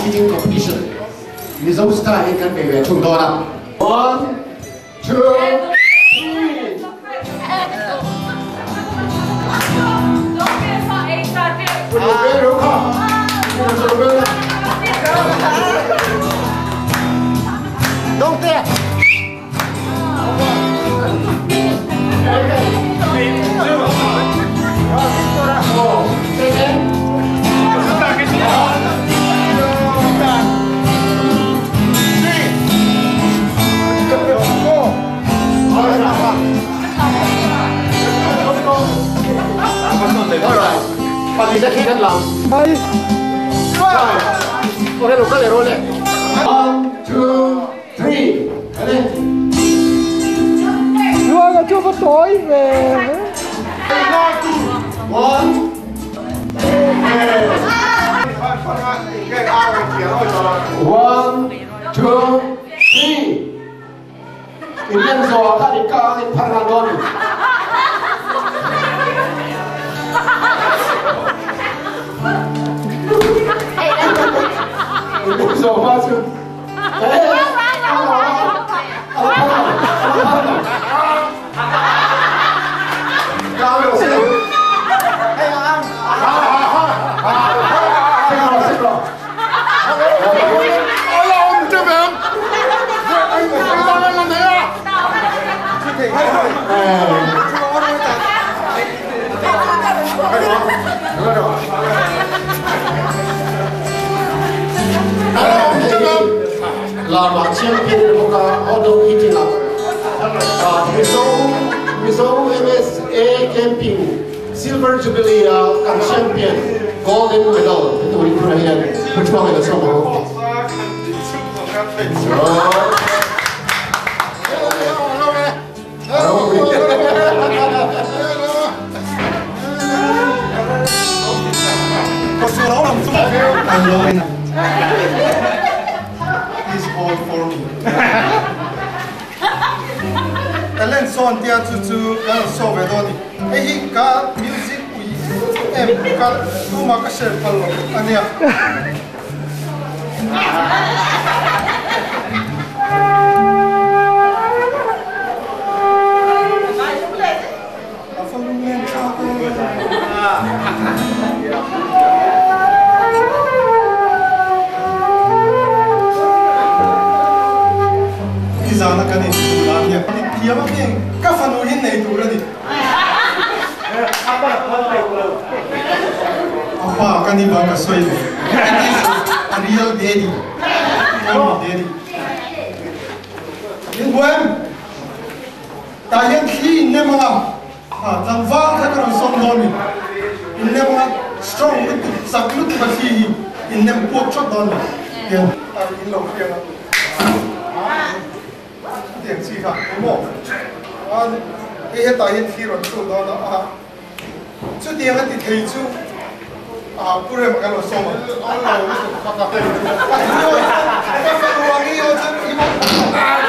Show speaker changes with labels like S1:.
S1: Eating Competition Mizo style in kan bei ve thung dawn a. One, two, three. One, two, three.
S2: Luanga chu va tawi ve.
S1: One. One, two, three. In zo kha ni ka in phar nga don. In zo ma chu. Lama champion boka auto eating up. Mizo Mizo MSA camping Silver Jubilee kan champion golden medal ito rin po na yan. Perjuangan na sa mga.
S3: He's all for me. Ellen son tia chu chu kan so ve do ni. Hei hi ka music ui em ka tu ma ka share phal lo ania. Izana kan in tu la nia. Thiam a piang ka fanu hin nei tur ani. Apa kan ni ba ka soi lo. It is a real daddy. Call me daddy. In buem ta hian thli in nem anga a tlangval kha ka rawn sawm dawn ni. In nem anga strong lutuk chak lutuk a thli hi in nem puak thawt dawn ni. Tiang a in lo hriang a. Tiang chi kha emaw a hei hetah hian thli rawn chhuak dawn a a chutiang a ti thei chu a pu rem ka lo sawm ang. A lo lutuk kha ka ka fanu ang i aw chuan i mawh.